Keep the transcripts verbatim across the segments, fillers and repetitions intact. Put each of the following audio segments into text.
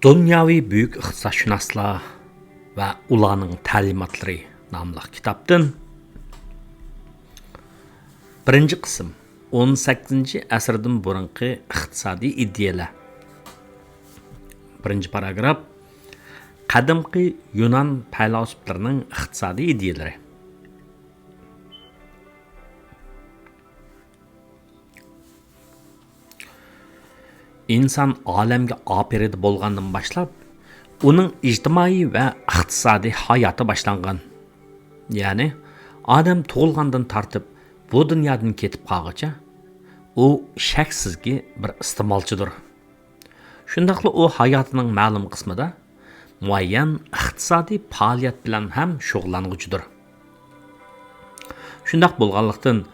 دۇنياۋى بۈيۈك ئىقتىسادشۇناسلار ۋە ئۇلارنىڭ تەلىماتلىرى ناملىق كىتابتىن. بىرىنچى قىسىم، ئون سەككىزىنچى ئەسىردىن بۇرۇنقى ئىقتىسادىي ئىدىيەلەر. بىرىنچى پاراگراف، قەدىمكى يۇنان پەيلاسوپلىرىنىڭ ئىقتىسادىي ئىدىيەلىرى. ئىنسان ئالەمگە ئاپىرىدە بولغاندىن باشلاپ، ئۇنىڭ ئىجتىمائىي ۋە ئىقتىسادىي ھاياتى باشلانغان. يەنى، ئادەم تۇغۇلغاندىن تارتىپ بۇ دۇنيادىن كېتىپ قالغۇچە، ئۇ شەكسىزكى بىر ئىستېمالچىدۇر. شۇنداقلا ئۇ ھاياتىنىڭ مەلۇم قىسمىدا مۇئەييەن ئىقتىسادىي پائالىيەت بىلەن ھەم شۇغۇللانغۇچىدۇر. شۇنداق بولغانلىقتىن،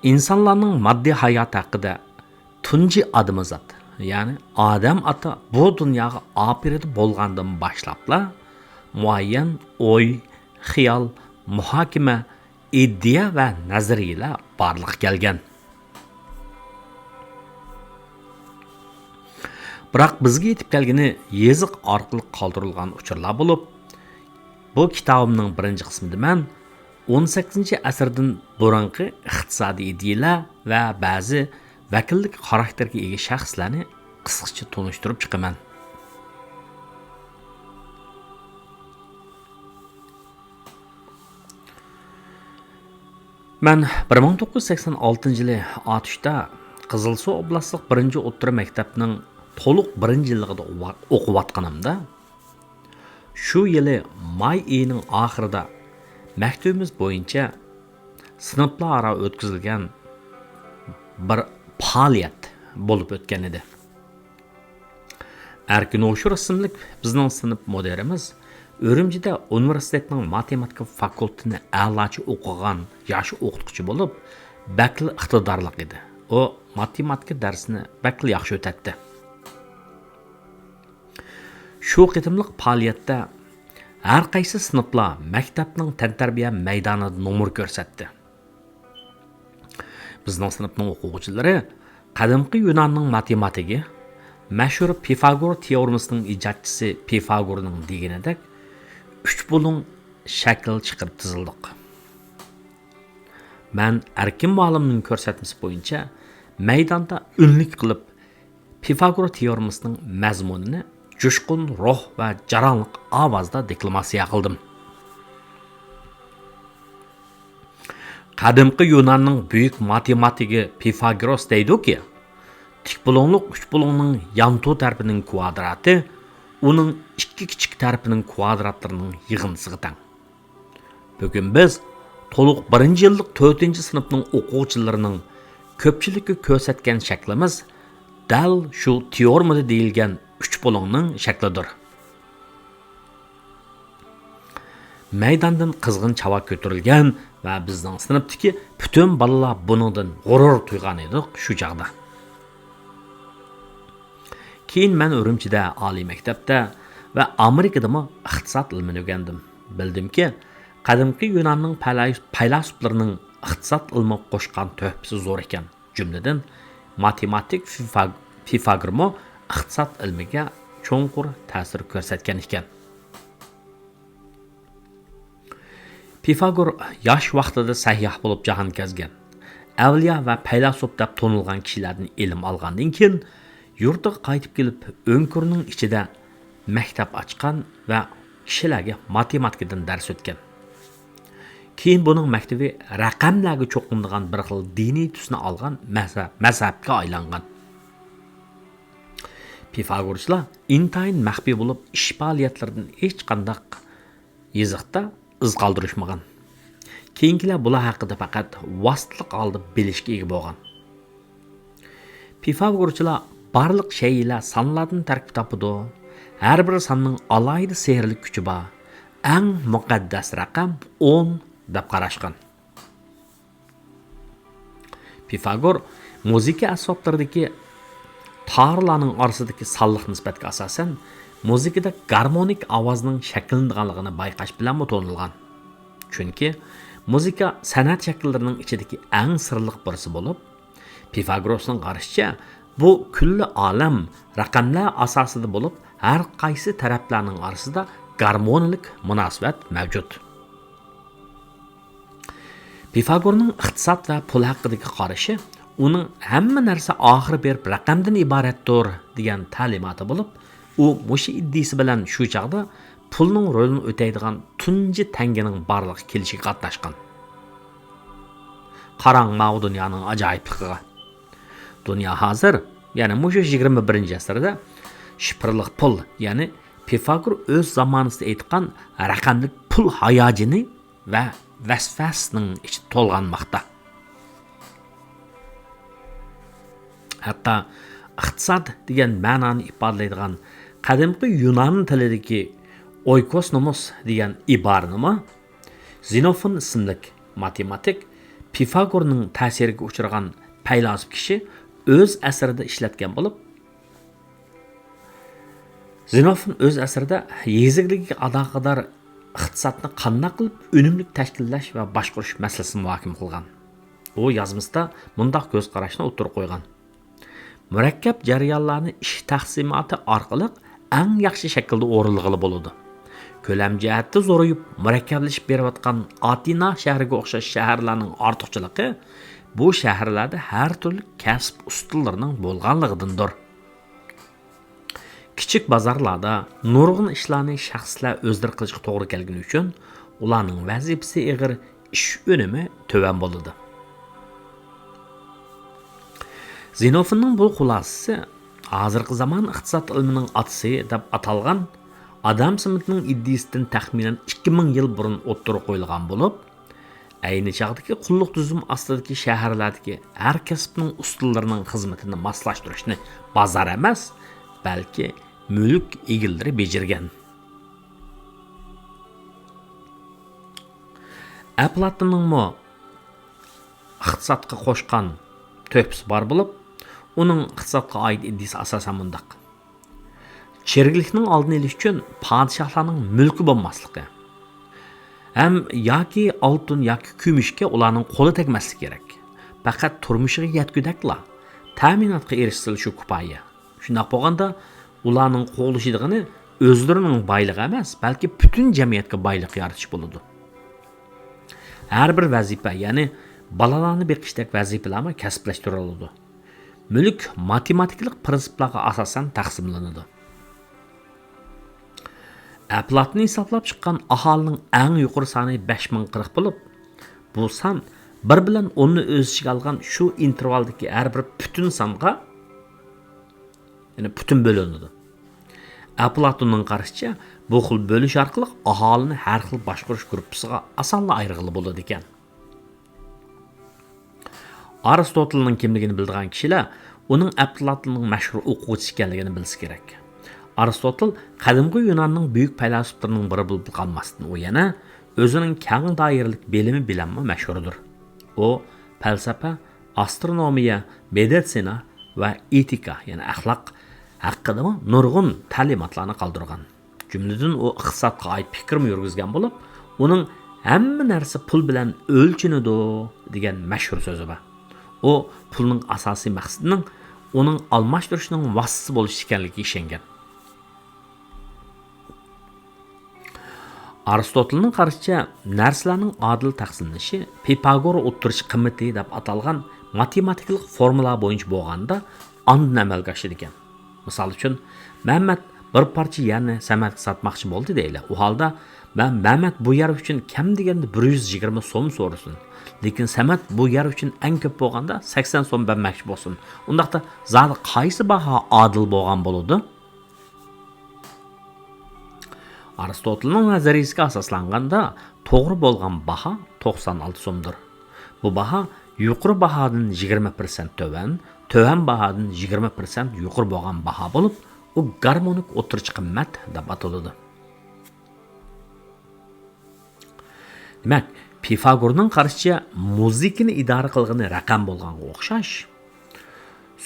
ئىنسانلارنىڭ ماددىي ھاياتى ھەققىدە تۇنجى ئادىمىزات، يەنى ئادەم ئاتا بۇ دۇنياغا ئاپىرىدە بولغاندىن باشلاپلا، مۇئەييەن ئوي، خىيال، مۇھاكىمە، ئىدىيە ۋە نەزەرىيەلەر بارلىققا كەلگەن. بىراق بىزگە يېتىپ كەلگىنى يېزىق ئارقىلىق قالدۇرۇلغان ئۇچۇرلار بولۇپ، بۇ كىتابىمنىڭ بىرىنچى قىسمىدا مەن ئون سەككىزىنچى ئەسىردىن بۇرۇنقى ئىقتىسادىي ئىدىيەلەر ۋە بەزى ۋەكىللىك خاراكتېرگە ئىگە شەخسلەرنى قىسقىچە تونۇشتۇرۇپ چىقىمەن. مەن بىر مىڭ توققۇز يۈز سەكسەن ئالتىنچى يىلى ئاتۇشتا قىزىلسۇ ئوبلاستلىق بىرىنچى ئوتتۇرا مەكتەپنىڭ تولۇق بىرىنچى يىللىقىدا ئوقۇۋاتقىنىمدا، شۇ يىلى ماي ئېيىنىڭ ئاخىرىدا مەكتىۋىمىز بويىچە سىنىپلار ئارا ئۆتكۈزۈلگەن بىر پائالىيەت بولۇپ ئۆتكەن ئىدى. ئەركىن ھوشۇر ئىسىملىك بىزنىڭ سىنىپ مۇدىرىمىز ئۈرۈمچىدە ئۇنىۋېرسىتېتنىڭ ماتېماتىكا فاكۇلتېتىنى ئەلاچە ئوقۇغان ياش ئوقۇتقۇچى بولۇپ، بەكلا ئىقتىدارلىق ئىدى. ئۇ ماتېماتىكا دەرسىنى بەكلا ياخشى ئۆتەتتى. شۇ قېتىملىق پائالىيەتتە ھەر قايسى سىنىپلار مەكتەپنىڭ تەنتەربىيە مەيدانىدا نومۇر كۆرسەتتى. بىزنىڭ سىنىپنىڭ ئوقۇغۇچىلىرى قەدىمكى يۇناننىڭ ماتېماتىكى، مەشھۇر پىفاگور تېئورېمىسىنىڭ ئىجادچىسى پىفاگورنىڭ دېگىنىدەك ئۈچ بۇلۇڭ شەكىل چىقىرىپ تىزىلدۇق. مەن ئەركىن مۇئەللىمنىڭ كۆرسەتمىسى بويىچە مەيداندا ئۈنلۈك قىلىپ پىفاگور تېئورېمىسىنىڭ مەزمۇنىنى جۇشقۇن روھ ۋە جاراڭلىق ئاۋازدا دېكلاماتسىيە قىلدىم. قەدىمكى يۇناننىڭ بۈيۈك ماتېماتىكى پىفاگوراس دەيدۇكى، تىك بۇلۇڭلۇق ئۈچ بۇلۇڭنىڭ يانتۇ تەرىپىنىڭ كۋادراتى ئۇنىڭ ئىككى كىچىك تەرىپىنىڭ كۋادراتلىرىنىڭ يىغىندىسىغا تەڭ. بۈگۈن بىز تولۇق بىرىنچى يىللىق تۆتىنچى سىنىپنىڭ ئوقۇغۇچىلىرىنىڭ كۆپچىلىككە كۆرسەتكەن شەكلىمىز دەل شۇ تېئورېمىدا دېيىلگەن ئۈچ بۇلۇڭنىڭ شەكلىدۇر. مەيداندىن قىزغىن چاۋاك كۆتۈرۈلگەن ۋە بىزنىڭ سىنىپتىكى پۈتۈن بالىلار بۇنىڭدىن غۇرۇر تۇيغانىدۇق شۇ چاغدا. كېيىن مەن ئۈرۈمچىدە ئالىي مەكتەپتە ۋە ئامېرىكىدىمۇ ئىقتىساد ئىلمىنى ئۆگەندىم. بىلدىمكى، قەدىمكى يۇناننىڭ پەيلاسوپلىرىنىڭ ئىقتىساد ئىلمىغا قوشقان تۆھپىسى زور ئىكەن. جۈملىدىن، ماتېماتىك پىفاگورمۇ ئىقتىساد ئىلمىگە چوڭقۇر تەسىر كۆرسەتكەن ئىكەن. پىفاگور ياش ۋاقتىدا سەيياھ بولۇپ جاھان كەزگەن، ئەۋلىيا ۋە پەيلاسوپ دەپ تونۇلغان كىشىلەردىن ئىلىم ئالغاندىن كېيىن، يۇرتىغا قايتىپ كېلىپ، ئۆڭكۈرنىڭ ئىچىدە مەكتەپ ئاچقان ۋە كىشىلەرگە ماتېماتىكىدىن دەرس ئۆتكەن. كېيىن بۇنىڭ مەكتىۋى رەقەملەرگە چوقۇنىدىغان بىر خىل دىنىي تۈسنى ئالغان مەزھەپ-، مەزھەپكە ئايلانغان. پىفاگورچىلار ئىنتايىن مەخپىي بولۇپ، ئىش پائالىيەتلىرىدىن ھېچقانداق يېزىقتا ئىز قالدۇرۇشمىغان. كېيىنكىلەر بۇلار ھەققىدە پەقەت ۋاسىتىلىق ھالدا بىلىشكە ئىگە بولغان. پىفاگورچىلار بارلىق شەيئىلەر سانلاردىن تەركىب تاپىدۇ، ھەر بىر ساننىڭ ئالاھىدە سېھىرلىك كۈچى بار، ئەڭ مۇقەددەس رەقەم ئون دەپ قاراشقان. پىفاگور مۇزىكا ئەسۋابلىرىدىكى تارلارنىڭ ئارىسىدىكى سانلىق نىسبەتكە ئاساسەن، مۇزىكىدا گارمونىك ئاۋازنىڭ شەكىللىنىدىغانلىقىنى بايقاش بىلەنمۇ تونۇلغان. چۈنكى مۇزىكا سەنئەت شەكىللىرىنىڭ ئىچىدىكى ئەڭ سىرلىق بىرسى بولۇپ، پىفاگورسنىڭ قارىشىچە، بۇ كۈللى ئالەم رەقەملەر ئاساسىدا بولۇپ، ھەر قايسى تەرەپلەرنىڭ ئارىسىدا گارمونىيەلىك مۇناسىۋەت مەۋجۇت. پىفاگورنىڭ ئىقتىساد ۋە پۇل ھەققىدىكى قارىشى ئۇنىڭ «ھەممە نەرسە ئاخىرى بېرىپ رەقەمدىن ئىبارەتتۇر» دېگەن تەلىماتى بولۇپ، ئۇ مۇشۇ ئىدىيىسى بىلەن شۇ چاغدا پۇلنىڭ رولىنى ئۆتەيدىغان تۇنجى تەڭگىنىڭ بارلىققا كېلىشىگە قاتناشقان. قاراڭ ماۋۇ دۇنيانىڭ ئاجايىپلىقىغا. دۇنيا ھازىر، يەنى مۇشۇ يىگىرمە بىرىنچى ئەسىردە شىفىرلىق پۇل، يەنى پىفاگور ئۆز زامانىسىدا ئېيتقان رەقەملىك پۇل ھاياجىنى ۋە ۋەسۋەسىنىڭ ئىچىدە تولغانماقتا. ھەتتا ئىقتىساد دېگەن مەنانى ئىپادىلەيدىغان قەدىمكى يۇنان تىلىدىكى ئويكوس نومۇس دېگەن ئىبارىنىمۇ زېنوفون ئىسىملىك ماتېماتىك پىفاگورنىڭ تەسىرىگە ئۇچرىغان پەيلاسوپ كىشى ئۆز ئەسىرىدە ئىشلەتكەن بولۇپ، زېنوفون ئۆز ئەسىرىدە يېزا ئىگىلىكىگە ئالاقىدار ئىقتىسادنى قانداق قىلىپ ئۈنۈملۈك تەشكىللەش ۋە باشقۇرۇش مەسىلىسىنى مۇھاكىمە قىلغان. ئۇ يازمىسىدا مۇنداق كۆز قاراشنى ئوتتۇرىغا قويغان: مۇرەككەپ جەريانلارنى ئىش تەقسىماتى ئارقىلىق ئەڭ ياخشى شەكىلدە ئورۇنلىغىلى بولىدۇ. كۆلەم جەھەتتە زورىيىپ، مۇرەككەپلىشىپ بېرىۋاتقان ئاتېنا شەھىرىگە ئوخشاش شەھەرلەرنىڭ ئارتۇقچىلىقى بۇ شەھەرلەردە ھەر تۈرلۈك كەسىپ ئۇستىلىرىنىڭ بولغانلىقىدىندۇر. كىچىك بازارلاردا نۇرغۇن ئىشلارنى شەخسلەر ئۆزلىرى قىلىشقا توغرا كەلگىنى ئۈچۈن، ئۇلارنىڭ ۋەزىپىسى ئېغىر، ئىش ئۈنۈمى تۆۋەن بولىدۇ. زېنوفوننىڭ بۇ خۇلاسىسى ھازىرقى زامان ئىقتىساد ئىلمىنىڭ ئاتىسى دەپ ئاتالغان ئادام سمىتنىڭ ئىدىيىسىدىن تەخمىنەن ئىككى مىڭ يىل بۇرۇن ئوتتۇرىغا قويۇلغان بولۇپ، ئەينى چاغدىكى قۇللۇق تۈزۈم ئاستىدىكى شەھەرلەردىكى ھەر كەسىپنىڭ ئۇستىلىرىنىڭ خىزمىتىنى ماسلاشتۇرۇشنى بازار ئەمەس، بەلكى مۈلۈك ئىگىلىرى بېجىرگەن. ئەپلاتوننىڭمۇ ئىقتىسادقا قوشقان تۆھپىسى بار بولۇپ، ئۇنىڭ ئىقتىسادقا ئائىت ئىدىيىسى ئاساسەن مۇنداق: چىرىكلىكنىڭ ئالدىنى ئېلىش ئۈچۈن پادىشاھلارنىڭ مۈلكى بولماسلىقى ھەم ياكى ئالتۇن ياكى كۈمۈشكە ئۇلارنىڭ قولى تەگمەسلىكى كېرەك. پەقەت تۇرمۇشىغا يەتكۈدەكلا تەمىناتقا ئېرىشسىلا شۇ كۇپايە. شۇنداق بولغاندا، ئۇلارنىڭ قوغلىشىدىغىنى ئۆزلىرىنىڭ بايلىقى ئەمەس، بەلكى پۈتۈن جەمئىيەتكە بايلىق يارىتىش بولىدۇ. ھەر بىر ۋەزىپە، يەنى بالىلارنى بېقىشتەك ۋەزىپىلەرمۇ كەسىپلەشتۈرۈلىدۇ. مۈلۈك ماتېماتىكىلىق پىرىنسىپلارغا ئاساسەن تەقسىملىنىدۇ. ئەپلاتون ھېسابلاپ چىققان ئاھالىنىڭ ئەڭ يۇقىرى سانى بەش مىڭ قىرىق بولۇپ، بۇ سان بىر بىلەن ئوننى ئۆز ئىچىگە ئالغان شۇ ئىنتېرۋالدىكى ھەر بىر پۈتۈن سانغا، يەنى پۈتۈن بۆلۈنىدۇ. ئەپلاتوننىڭ قارىشىچە، بۇ خىل بۆلۈش ئارقىلىق ئاھالىنى ھەر خىل باشقۇرۇش گۇرۇپپىسىغا ئاسانلا ئايرىغىلى بولىدىكەن. ئارستوتىلنىڭ كىملىكىنى بىلىدىغان كىشىلەر ئۇنىڭ ئەپلاتوننىڭ مەشھۇر ئوقۇغۇچىسى ئىكەنلىكىنى بىلسە كېرەك. ئارستوتىل قەدىمكى يۇناننىڭ بۈيۈك پەيلاسوپلىرىنىڭ بىرى بولۇپ قالماستىن، ئۇ يەنە ئۆزىنىڭ كەڭ دائىرىلىك بىلىمى بىلەنمۇ مەشھۇردۇر. ئۇ پەلسەپە، ئاسترونومىيە، مېدىتسىنا ۋە ئېتىكا، يەنى ئەخلاق ھەققىدىمۇ نۇرغۇن تەلىماتلارنى قالدۇرغان. جۈملىدىن ئۇ ئىقتىسادقا ئائىت پىكىرمۇ يۈرگۈزگەن بولۇپ، ئۇنىڭ «ھەممە نەرسە پۇل بىلەن ئۆلچىنىدۇ» دېگەن مەشھۇر سۆزى بار. ئۇ پۇلنىڭ ئاساسىي مەقسىتىنىڭ ئۇنىڭ ئالماشتۇرۇشنىڭ ۋاسىتىسى بولۇش ئىكەنلىكىگە ئىشەنگەن. ئارستوتىلنىڭ قارىشىچە، نەرسىلەرنىڭ ئادىل تەقسىملىنىشى پىفاگور ئوتتۇرىچە قىممىتى دەپ ئاتالغان ماتېماتىكىلىق فورمۇلا بويىچە بولغاندا، ئاندىن ئەمەلگە ئاشىدىكەن. مىسال ئۈچۈن، مەمەت بىر پارچە يەرنى سەمەتكە ساتماقچى بولدى دەيلى. ئۇ ھالدا مەن مەمەت بۇ يەر ئۈچۈن كەم دېگەندە بىر يۈز يىگىرمە سوم سورىسۇن. لېكىن سەمەت بۇ يەر ئۈچۈن ئەڭ كۆپ بولغاندا سەكسەن سوم بەرمەكچى بولسۇن. ئۇنداقتا زادى قايسى باھا ئادىل بولغان بولىدۇ؟ ئارستوتىلنىڭ نەزەرىيىسىگە ئاساسلانغاندا، توغرا بولغان باھا توقسان ئالتە سومدۇر. بۇ باھا يۇقىرى باھادىن يىگىرمە پىرسەنت تۆۋەن، تۆۋەن باھادىن يىگىرمە پىرسەنت يۇقىرى بولغان باھا بولۇپ، ئۇ گارمونىك ئوتتۇرىچە قىممەت دەپ ئاتىلىدۇ. دېمەك، پىفاگورنىڭ قارىشىچە، مۇزىكىنى ئىدارە قىلغىنى رەقەم بولغانغا ئوخشاش،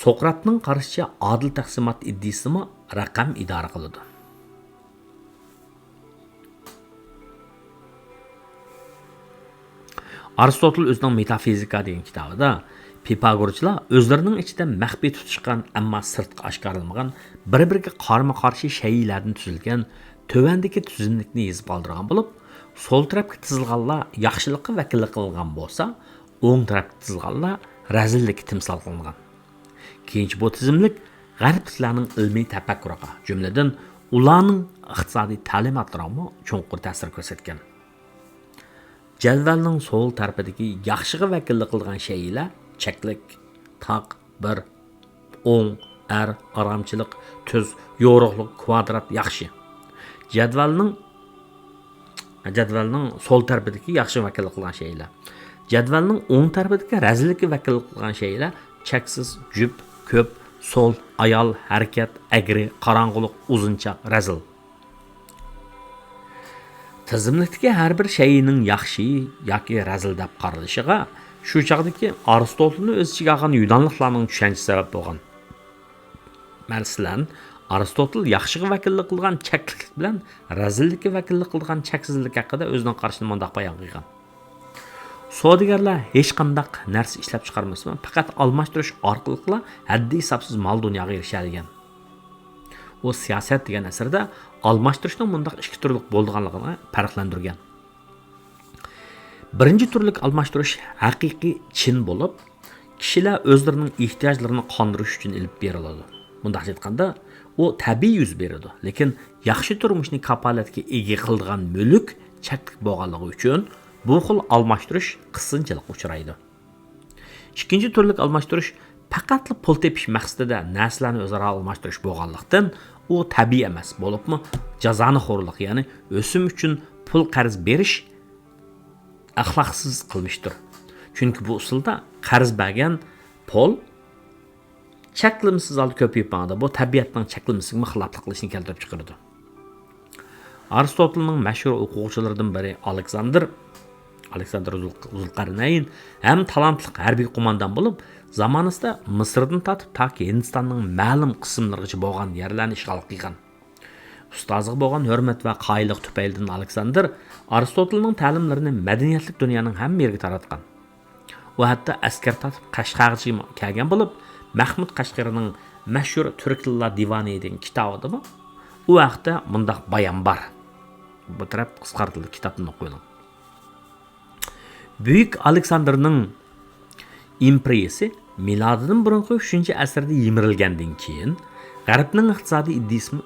سوقراتنىڭ قارىشىچە، ئادىل تەقسىمات ئىدىيىسىمۇ رەقەم ئىدارە قىلىدۇ. ئارستوتىل ئۆزىنىڭ مېتافىزىكا دېگەن كىتابىدا پىفاگورچىلار ئۆزلىرىنىڭ ئىچىدە مەخپىي تۇتۇشقان، ئەمما سىرتقا ئاشكارىلىمىغان بىر-بىرىگە قارىمۇ-قارشى شەيئىلەردىن تۈزۈلگەن تۆۋەندىكى تۈزۈملۈكنى يېزىپ قالدۇرغان بولۇپ، سول تەرەپكە تىزىلغانلار ياخشىلىققا ۋەكىللىك قىلىنغان بولسا، ئوڭ تەرەپكە تىزىلغانلار رەزىللىككە تىمسال قىلىنغان. كېيىنچە بۇ تىزىملىك غەربلىكلەرنىڭ ئىلمىي تەپەككۇرىغا، جۈملىدىن ئۇلارنىڭ ئىقتىسادىي تەلىماتلىرىغىمۇ چوڭقۇر تەسىر كۆرسەتكەن. جەدۋەلنىڭ سول تەرىپىدىكى ياخشىغا ۋەكىللىك قىلىدىغان شەيئىلەر چەكلىك، تاق، بىر، ئوڭ، ئەر، ئارامچىلىق، تۈز، يورۇقلۇق، كۋادرات، ياخشى. جەدۋەلنىڭ، جەدۋەلنىڭ سول تەرىپىدىكى ياخشىغا ۋەكىللىك قىلغان شەيئىلەر. جەدۋەلنىڭ ئوڭ تەرىپىدىكى رەزىللىككە ۋەكىللىك قىلغان شەيئىلەر چەكسىز، جۈپ، كۆپ، سول، ئايال، ھەرىكەت، ئەگرى، قاراڭغۇلۇق، ئۇزۇنچاق، رەزىل. تىزىملىكتىكى ھەر بىر شەيئىنىڭ ياخشى ياكى رەزىل دەپ قارىلىشىغا شۇ چاغدىكى ئارستوتىلنى ئۆز ئىچىگە ئالغان يۇنانلىقلارنىڭ چۈشەنچىسى سەۋەب بولغان. مەسىلەن، ئارستوتىل ياخشىغا ۋەكىللىك قىلىدىغان چەكلىكلىك بىلەن رەزىللىككە ۋەكىللىك قىلىدىغان چەكسىزلىك ھەققىدە ئۆزىنىڭ قارىشىنى مۇنداق بايان قىلغان: سودىگەرلەر ھېچقانداق نەرسە ئىشلەپچىقارمىسىمۇ، پەقەت ئالماشتۇرۇش ئارقىلىقلا ھەددى ھېسابسىز مال دۇنياغا ئېرىشەلىگەن. ئۇ سىياسەت دېگەن ئەسىرىدە ئالماشتۇرۇشنىڭ مۇنداق ئىككى تۈرلۈك بولىدىغانلىقىنى پەرقلەندۈرگەن. بىرىنچى تۈرلۈك ئالماشتۇرۇش ھەقىقىي چىن بولۇپ، كىشىلەر ئۆزلىرىنىڭ ئېھتىياجلىرىنى قاندۇرۇش ئۈچۈن ئېلىپ بېرىلىدۇ. مۇنداقچە ئېيتقاندا، ئۇ تەبىئىي يۈز بېرىدۇ، لېكىن ياخشى تۇرمۇشنى كاپالەتكە ئىگە قىلىدىغان مۈلۈك چەكلىك بولغانلىقى ئۈچۈن بۇ خىل ئالماشتۇرۇش قىسىنچىلىققا ئۇچرايدۇ. ئىككىنچى تۈرلۈك ئالماشتۇرۇش پەقەتلا پۇل تېپىش مەقسىتىدە نەرسىلەرنى ئۆزئارا ئالماشتۇرۇش بولغانلىقتىن، ئۇ تەبىئىي ئەمەس، بولۇپمۇ جازانىخورلۇق، يەنى ئۆسۈم ئۈچۈن پۇل قەرز بېرىش ئەخلاقسىز قىلمىشتۇر. چۈنكى بۇ ئۇسۇلدا قەرز بەرگەن پۇل چەكلىمىسىز ھالدا كۆپىيىپ ماڭىدۇ. بۇ تەبىئەتنىڭ چەكلىمىسىگىمۇ خىلاپلىق قىلىشنى كەلتۈرۈپ چىقىرىدۇ. ئارستوتىلنىڭ مەشھۇر ئوقۇغۇچىلىرىدىن بىرى ئالېكساندىر، ئالېكساندىر زۇل-، زۇلقەرنەين ھەم تالانتلىق ھەربىي قوماندان بولۇپ، زامانىسىدا مىسىردىن تارتىپ تاكى ھىندىستاننىڭ مەلۇم قىسىملىرىغىچە بولغان يەرلەرنى ئىشغال قىلغان. ئۇستازىغا بولغان ھۆرمەت ۋە قايىللىق تۈپەيلىدىن ئالېكساندىر ئارستوتىلنىڭ تەلىملىرىنى مەدەنىيەتلىك دۇنيانىڭ ھەممە يېرىگە تاراتقان. ئۇ ھەتتا ئەسكەر تارتىپ قەشقەرگىچە كەلگەن بولۇپ، مەھمۇد قەشقىرىنىڭ مەشھۇر تۈركلىلار دىۋانى دېگەن كىتابىدىمۇ ئۇ ھەقتە مۇنداق بايان بار. بۇ تەرەپ قىسقارتىلدى، كىتابتىن ئوقۇۋېلىڭ. بۈيۈك ئالېكساندىرنىڭ ئىمپېرىيىسى مىلادىدىن بۇرۇنقى ئۈچىنچى ئەسىردە يىمىرىلگەندىن كېيىن، غەربنىڭ ئىقتىسادىي ئىدىيىسىمۇ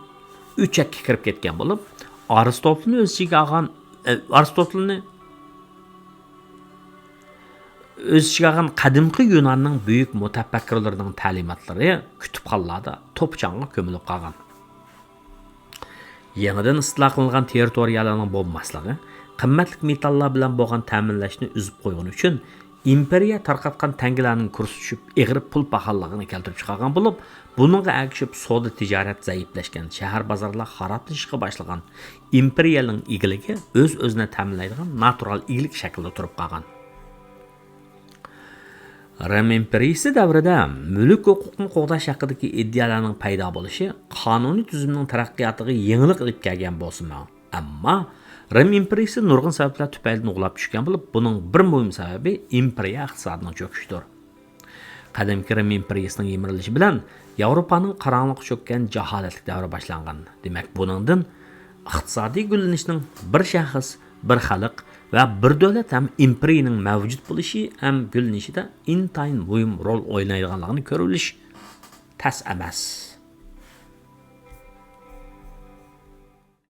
ئۆچەككە كىرىپ كەتكەن بولۇپ، ئارستوتىلنى ئۆز ئىچىگە ئالغان، ئە، ئارستوتىلنى ئۆز ئىچىگە ئالغان قەدىمكى يۇناننىڭ بۈيۈك مۇتەپەككۇرلىرىنىڭ تەلىماتلىرى كۇتۇپخانىلاردا توپا-چاڭغا كۆمۈلۈپ قالغان. يېڭىدىن ئىستىلا قىلىنغان تېررىتورىيەلەرنىڭ بولماسلىقى، قىممەتلىك مېتاللار بىلەن بولغان تەمىنلەشنى ئۈزۈپ قويغىنى ئۈچۈن، ئىمپېرىيە تارقاتقان تەڭگىلەرنىڭ كۇرسى چۈشۈپ، ئېغىر پۇل پاخاللىقىنى كەلتۈرۈپ چىقارغان بولۇپ، بۇنىڭغا ئەگىشىپ سودا تىجارەت زەئىپلەشكەن، شەھەر بازارلار خارابلىشىشقا باشلىغان، ئىمپېرىيەنىڭ ئىگىلىكى ئۆز-ئۆزىنى تەمىنلەيدىغان ناتۇرال ئىگىلىك شەكلىدە تۇرۇپ قالغان. رىم ئىمپېرىيىسى دەۋرىدە مۈلۈك ھوقۇقىنى قوغداش ھەققىدىكى ئىدىيەلەرنىڭ پەيدا بولۇشى قانۇنىي تۈزۈمنىڭ تەرەققىياتىغا يېڭىلىق ئېلىپ كەلگەن بولسىمۇ، ئەمما رىم ئىمپېرىيىسى نۇرغۇن سەۋەبلەر تۈپەيلىدىن غۇلاپ چۈشكەن بولۇپ، بۇنىڭ بىر مۇھىم سەۋەبى ئىمپېرىيە ئىقتىسادىنىڭ چۆكۈشىدۇر. قەدىمكى رىم ئىمپېرىيىسىنىڭ يىمىرىلىشى بىلەن ياۋروپانىڭ قاراڭغۇلۇققا چۆككەن جاھالەتلىك دەۋرى باشلانغان. دېمەك، بۇنىڭدىن ئىقتىسادىي گۈللىنىشنىڭ بىر شەخس، بىر خەلق ۋە بىر دۆلەت ھەم ئىمپېرىيىنىڭ مەۋجۇت بولۇشى ھەم گۈللىنىشىدە ئىنتايىن مۇھىم رول ئوينايدىغانلىقىنى كۆرۈۋېلىش تەس ئەمەس.